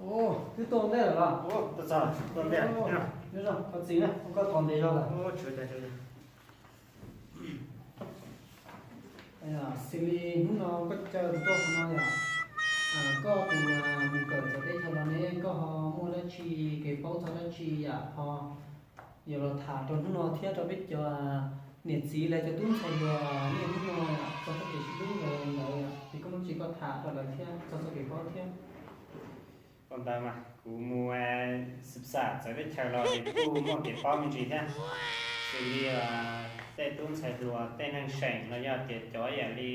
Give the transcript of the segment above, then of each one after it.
Twb tuaj ntej lawm los? Nyob zoo, thov txim na, koj tos ntev zog lawm. Xws li hnub no koj caw kuv tuaj qhov no yom, koj tus mus kawm txawv teb chaws los ne, koj ho muaj dab tsi kev paub txog dab tsi yom, ho yuav los tham rau hnub no thiab rau peb cov niam txiv lawv cov tub ntxhais hluas niaj hnub no txog txoj kev sib hlub ntawd, ces koj muaj dab tsi koj tham rau lawv thiab txog txoj kev paub thiab. Ua ntawd mas kuv mus xwb xam txawv teb chaws los es kuj muaj kev paub me ntsis thiab. Xws li tej tub ntxhais hluas tej neeg seem los yog tias cov yam li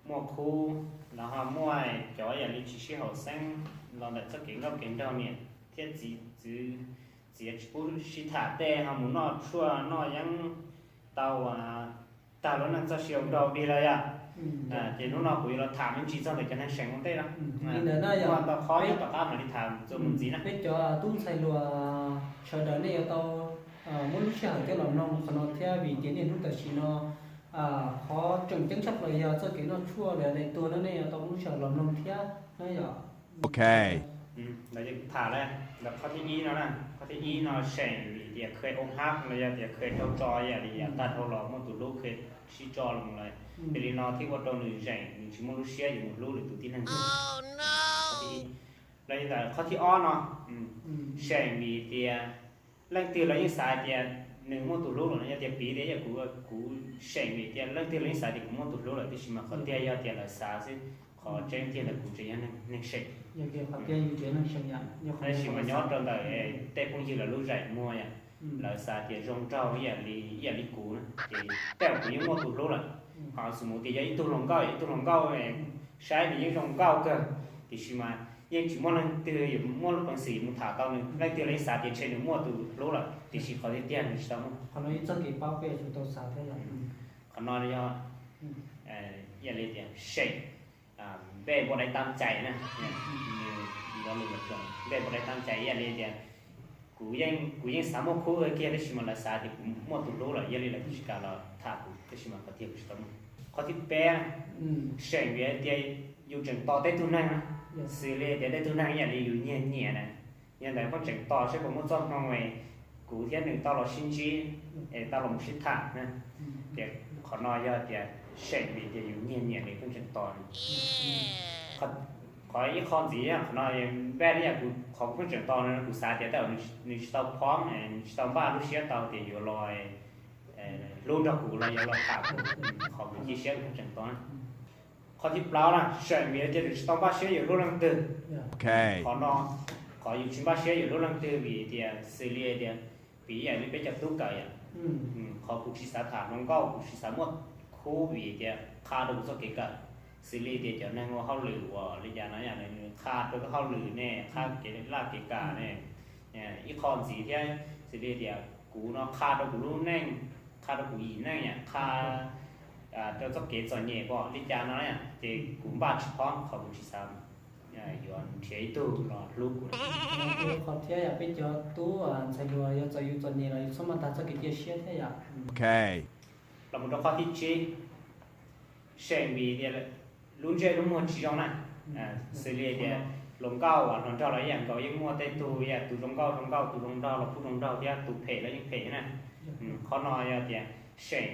muaj khub, los ho muaj cov yam li tsis sib haum xeeb los ntawm txoj kev nkauj kev nraug, niam thiab txiv txwv txiav tsis pub sib tham tej ho mus noj tshuaj noj yeeb tau tag lub neej txoj sia ua nraug dig lawm yom. Ces hnub no kuv yuav los tham me ntsis txog ntawm cov neeg seem ua ntej no. Li ntawd no yog ntau qhov nyob tom qab mam li tham txuas mus ntxiv na. Peb cov tub ntxhais hluas sawv daws nej yuav tau muab lub sij hawm coj los mloog qhov no thiab, vim tias niaj hnub tam sim no qhov tseem ceeb tshaj plaws yog txoj kev noj tshuaj los yog dai tuag no, nej yuav tau muab lub sij hawm los mloog thiab na yom. Tham lawm ntawm qhov thib ib no na. Qhov thib ib no seem vim tias khwv ua hab los yog tias khwv dhau tso ib yam li yam tag dhau los muaj tus hlub khwv sib tso los lawm, yog li no thiaj ua rau nws zeem nws tsis muaj lub siab yuav mus hlub lwm tus tib neeg. Los yog ntawm qhov thib ob no, seem vim tias leej twg los yeej xav tias nws muaj tus hlub lawm, yog tias piv tias yog kuv, kuv seem vim tias leej twg los yeej xav tias kuv muaj tus hlub lawm, tiam sis mas qhov tiag yog tias lawv xav xwb. Qhov tseeb tiag ntawm kuv tseem yog neeg seem. Tab sis mas nyob rau ntawm tej phooj ywg lawv lub zeem muag yom, lawv xav tias zoo nraug ib yam li, ib yam li kuv na, ces tej zaum kuv yeej muaj tus hlub lawm. Ho xws mus tias yog ib tug hluas nkauj, ib tug hluas nkauj saib nws yeej zoo nkauj kawg, tiam sis mas yeej tsis muaj leej twg yuav muaj lub peev xwm yuav mus tham tau nws. Leej twg los yeej xav tias ntshe nws muaj tus hlub lawm, tiam sis qhov tiag tiag nws tsis tau muaj. Qhov no yog txoj kev paub peb yuav tsum tau xav thiab yom. Qhov no yog ib yam li tias seem npej npau dai tam cai na. Nws lo lus los npej npau dai tam cai ib yam li tias kuv yeej, kuv yeej xav muaj khub kiag, tab sis mas lawv xav tias kuv muaj tus hlub lawm, yog li lawv thiaj tsis kam los tham kuv, tab sis mas qhov tiag kuv tsis tau muaj. Qhov thib peb, seem vim tias yus tseem tos tej tug neeg na, xws li tias tej tug neeg ib yam li yus nyiag nyiam na, yog ntawd pheej tseem tos saib puas muaj txoj hmoo es kuv thiab nws tau los sib ntsib es tau los mus sib tham na. Ces qhov no yog tias seem vim tias yus nyiag nyiam nws pheej tseem tos. Qhov ib qho ntxiv qhov no npaj li yam kuv, qhov kuv pheej tseem tos no kuv xav tias tej zaum nws tsis tau phom, nws tsis tau npaj lub siab tau tias yuav los hlub nrog kuv los yuav los tham kuv, qhov kuv cia siab kuv pheej tseem tos. Qhov thib plaub na, seem vim tias nws tsis tau npaj siab yuav hlub leej twg. Qhov no, qhov yus tsis npaj siab yuav hlub leej twg vim tias xws li tias piv yam li peb cov tub kawm yom. Qhov kuv tsis xav tham hluas nkauj, kuv tsis xav muaj khub vim tias qha rau kuv txoj kev kawm. Xws li tias cov neeg ua hauj lwm uas li cas no yom, nws qha rau koj hauj lwm ne, qha kev laj kev kam ne. Ib qho ntxiv thiab xws li tias kuv no qha rau kuv lub neej, qha rau kuv yim neej yom, qha rau txoj kev txom nyem pom li cas no na, ces kuv npaj tsis phom, qhov kuv tsis xav yuav nrhiav ib tug los hlub kuv. Qhov thiab yog peb cov tub ntxhais hluas yog txawm yus txom nyem los yus txhob maj tag txoj kev cia siab thiab yom. Los mus rau qhov thib tsib, seem vim tias lub ntsej lub muag tsis zoo na. Xws li tias hluas nkauj hluas nraug los ib yam nkaus, yeej muaj tej tug ib yam tus zoo nkauj zoo nkauj, tus zoo nraug los kuj zoo nraug thiab, tus phem los yeej phem na. Qhov no yog tias seem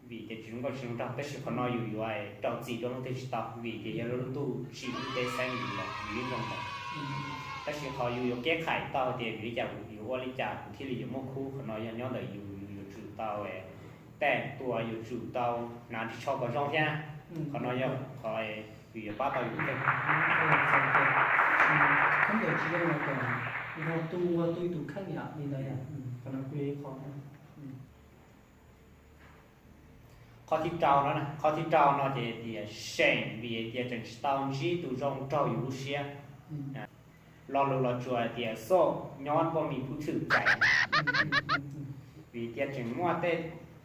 vim tias tsis zoo nkauj tsis zoo nraug, tab sis qhov no yus yuav rau txim rau leej twg tsis tau, vim tias yog lub ntuj tsim lub teb xeeb yus los yus yeej zoo ntawd. Tab sis qhov yus yuav keb khais tau tias vim li cas kuv yuav ua li cas kuv thiaj li yuav muaj khub, qhov no yog nyob ntawm yus, yus yuav tsum tau tej tua, yuav tsum tau hnav ris tsho kom zoo thiab. Qhov no yog qhov yus yuav pab tau yus kheej. Kheej ntawd tsis zoo los kom nrog tu, nrog tu ib tus kheej yom, li ntawd yom. Qhov no kuj yog ib qho. Qhov thib rau no, qhov thib rau no ces tias seem vim tias tseem tsis tau ntsib tus zoo raug yus lub siab. Lo lus los tsuas tias xoj nyob poj mis pub thwm cais. Vim tias tseem muaj tej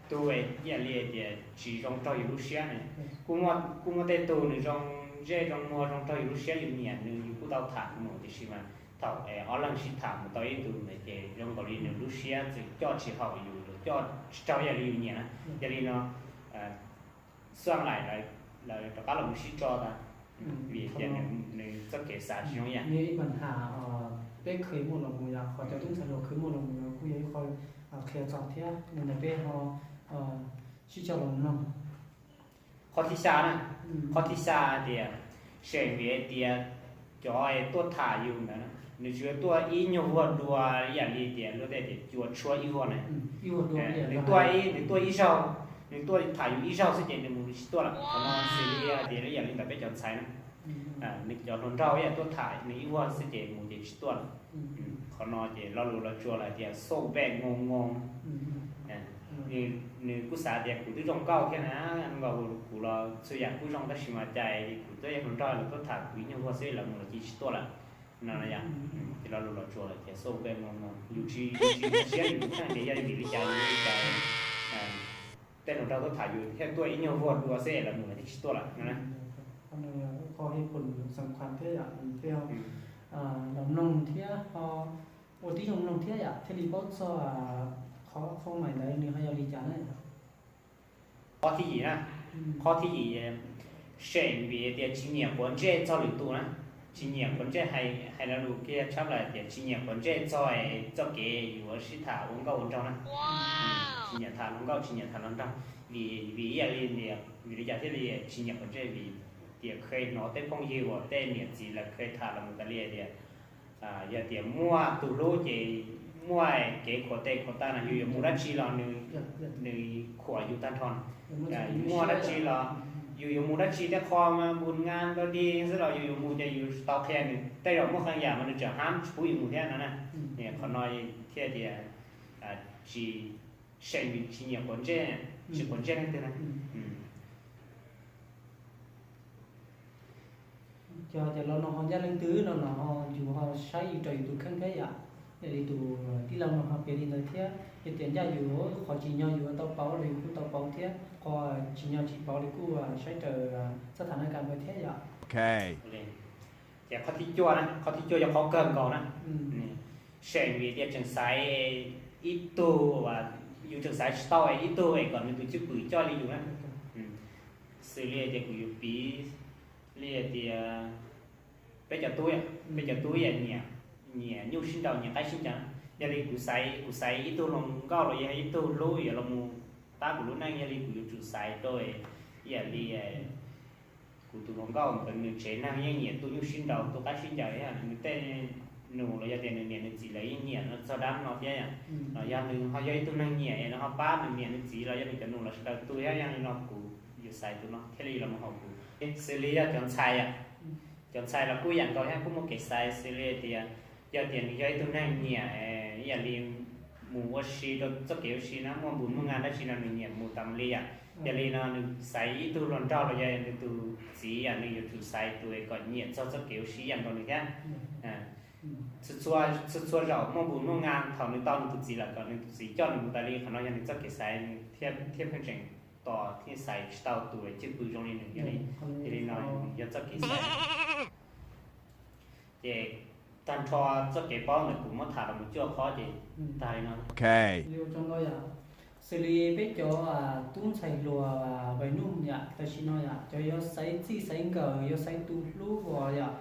tug ib yam li tias tsis zoo raug yus lub siab ne. Kuj muaj, kuj muaj tej tug nws zoo ntsej zoo muag zoo raug yus lub siab, yus nyiam nws yus kuj tau tham mus, tiam sis mas thaum ob leeg sib tham mus tau ib ntus ntawd ces zoo nkaus li nws lub siab txawm coj tsis haum yus, coj tsis raug ib yam li yus nyiam na. Yog li no, xuaj laim lawv rov qab los mus sib tso tas. Vim tias nws txoj kev xav tsis zoo ib yam. Nws ib pab has, peb khwv muaj los mus yom, qhov cov tub ntxhais hluas khwv muaj los mus kuj yog ib qho qhia txog thiab, mus ntawm peb ho sib cog los mloog. Qhov thib xya na, qhov thib xya tias, seem vim tias cov tuaj tham yus ntawd nws tsuas tuaj ib nyuag vuag dua, ib yam li tias luag tej tias cua tshuab ib vuag na. Nws tuaj ib, nws tuaj ib zaug, nws tuaj tham yus ib zaug xwb ces nws mus nws tsis tuaj lawm. Qhov no xws li hais tias ib yam li ntawm peb cov ntxhais na, nws cov hluas nraug ib yam tuaj tham nws ib vuag xwb ces mus ces tsis tuaj lawm. Qhov no ces lo lus Los Tsuas lawv tias xauj npej ngoo ngoo. Nws kuj xav tias kuv twb zoo nkauj thiab na, nkaus kuv los txhua yam kuj zoo tab sis mas cas kuv twb yog hluas nraug lawv tuaj tham kuv ib nyuag vuag xwb lawv mus lawv cia tsis tuaj lawm no yom. Ces lo lus Los Tsuas lawv tias xauj npej ngoo ngoo, yus tsis, yus tsis nkag siab yus tus kheej tias yog vim li cas, yus li cas tej hluas nraug tuaj tham yus thiaj tuaj ib nyuag vuag dua xwb lawv mus lawv thiaj tsis tuaj lawm no. Qhov no yog qhov heตุผลสำคัญthiab yom, peb ho los mloog thiab ho ua tib zoo mloog thiab yom thiaj li paub txog qhov qhov mais ntawd nws ho yog li cas na. Qhov thib yim na, qhov thib yim, seem vim tias tsis nyiam quav ntsej txog lwm tus na. Tsis nyiam quav ntsej, hais lo lus kiag tshaj plaws tias tsis nyiam quav ntsej txog txoj kev yuav sib tham ua nkauj ua nraug na. Tsis nyiam tham hluas nkauj, tsis nyiam tham hluas nraug, vim, vim ib yam li, vim li cas thiaj li tsis nyiam quav ntsej? Vim tias kheev hnov tej phooj ywg uas tej niam txiv lawv kheev tham los mus tas li tias yog tias muaj tus hlub ces muaj kev khuam tes khuam taw no, yus yuav mus dab tsi los nws, nws khuam yus tag nrho. Muaj dab tsi los, yus yuav mus dab tsi tej qho mas npus nqa ntau dig xwb los yus yuav mus ces yus tau qhia nws, tej zaum muaj qee yam mas nws tseem hab tsis pub yus mus thiab no na. Qhov no thiaj tias tsis, seem tsis nyiam quav ntsej, tsis quav ntsej leej twg na. Cov tias los no ho ncaj leej twg no los ho yus ho saib yus rau yus tus kheej thiab yom. Yog li tus tij laug no ho piav li ntawd thiab, yog tias ncaj yus qhov tsim nyog yus tau pauv los yus kuj tau pauv thiab, qhov tsim nyog tsis pauv li kuj saib raws txoj tham na ka ntawd thiab yom. Ces qhov thib cuaj na, qhov thib cuaj yog qhov kawg nkaus na. Seem vim tias tseem xaiv ib tug, yus tseem xaiv tsis tau ib tug es kom nws tus cwj pwm coj li yus na. Xws li tias kuv yuav piv li tias peb cov tub, peb cov tub ib yam nyiam, nyiam nyuj sib nraus nyiam qaib sib ncaws. Yog li kuv xaiv, kuv xaiv ib tug hluas nkauj los yog ib tug hlub yuav los mus pab kuv lub neej, yog li kuv yuav tsum xaiv rau ib yam li kuv tus hluas nkauj ntawd nws tsev neeg yeej nyiam tu nyuj sib nraus tu qaib sib ncaws, nws tej nus los yog tias nws niam nws txiv lawv yeej nyiam no txog dab no thiab. Los yog nws ho yog ib tug neeg nyiam es nws ho pab nws niam nws txiv los yog nws cov nus los sawv daws tu thiab, yog li no kuv yuav xaiv tus no thiaj li los mus haum kuv. Xws li yog cov ntxhais yom, cov ntxhais los kuj yam nkaus thiab, kuj muaj kev xaiv xws li tias yog tias nws yog ib tug neeg nyiam ib yam li mus ua si rau txoj kev ua si na, muaj npus muaj nqa dab tsi no nws nyiam mus tas mus li yom. Yog li no nws xaiv ib tug hluas nraug los yog nws tus txiv yom, nws yuav tsum xaiv tus kom nyiam txog txoj kev ua si ib yam nkaus nws thiab. Txhua txhua zaum muaj npus muaj nqa thaum nws tau nws tus txiv lawm kom nws tus txiv coj nws mus tas li, qhov no yog nws txoj kev xaiv thiab pheej tseem tos thiaj xaiv tsis tau tus cwj pwm zoo li nws. Yog li no yog txoj kev xaiv. Ces tag nrho txoj kev paub ntawm kuv muab tham los mus cuaj qhov ces tag li no. Xws li peb cov tub ntxhais hluas vais nuj yom, tam sim no yom, cov yuav xaiv txij xaiv nkawm yuav xaiv tus hlub uas yom,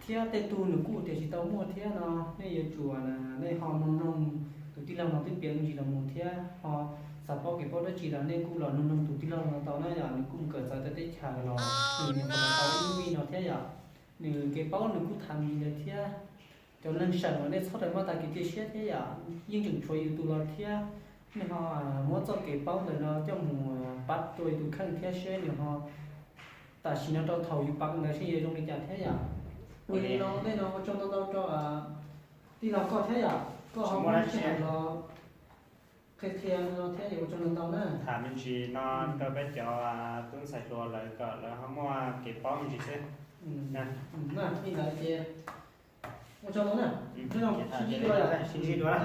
thiab tej tug nws kuj tias tsis tau muaj thiab no, nej yuav tsum, nej ho mloog mloog tus tij laug no twb piav me ntsis los mus thiab ho xav paub kev paub dab tsi los nej kuj los mloog mloog tus tij laug no tau na yom, nws kuj mus kawm txawv tau teb chaws los nws nyuam qhuav los tau ib lub vij no thiab yom. Nws kev paub nws kuj tham me ntsis ntawd thiab. Cov neeg seem los nej txhob rawm maj tas kev cia siab thiab yom, yeej tseem tshuav yus tus los thiab. Nej ho muab txoj kev paub ntawm no coj mus pab rau yus tus kheej thiab seb nws ho tam sim no rau thaum yus pab ntawd seb yuav zoo li cas thiab yom. Ua li no tej no ua tsaug ntau ntau rau tij laug koj thiab yom, koj ho muab sij hawm los qhia qhia no thiab ua tsaug ntau ntau na. Tham me ntsis no rau peb cov tub ntxhais hluas lawv kom lawv ho muaj kev paub me ntsis xwb. Li ntawd ces ua tsaug ntau na. Sib ntsib dua.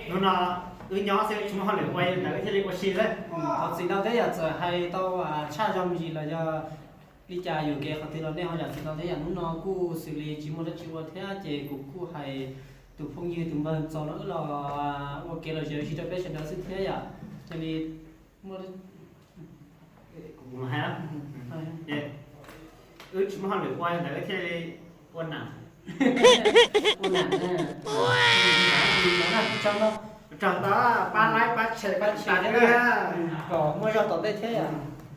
Hnub no wb nyob xwb tsis muaj hauj lwm ua ntawd wb thiaj li ua si xwb. Thov txim ntau thiab yom, txawm hais tau tshaj zoo me ntsis los yog li cas yuam kev qhov twg los nej ho zam txim ntau thiab yom. Hnub no kuj xws li tsis muaj dab tsi ua thiab ces kuv kuj hais tus phooj ywg tus npawg Ntxos no wb los ua kev lom zem ua si rau peb sawv daws xwb thiab yom. Ces li muaj, kuv hais, wb tsis muaj hauj lwm ua ntawd wb thiaj li ua nam, ua nam, tso no, tso tau pab like pab share pab share thiab, kom muaj zog tom ntej thiab yom.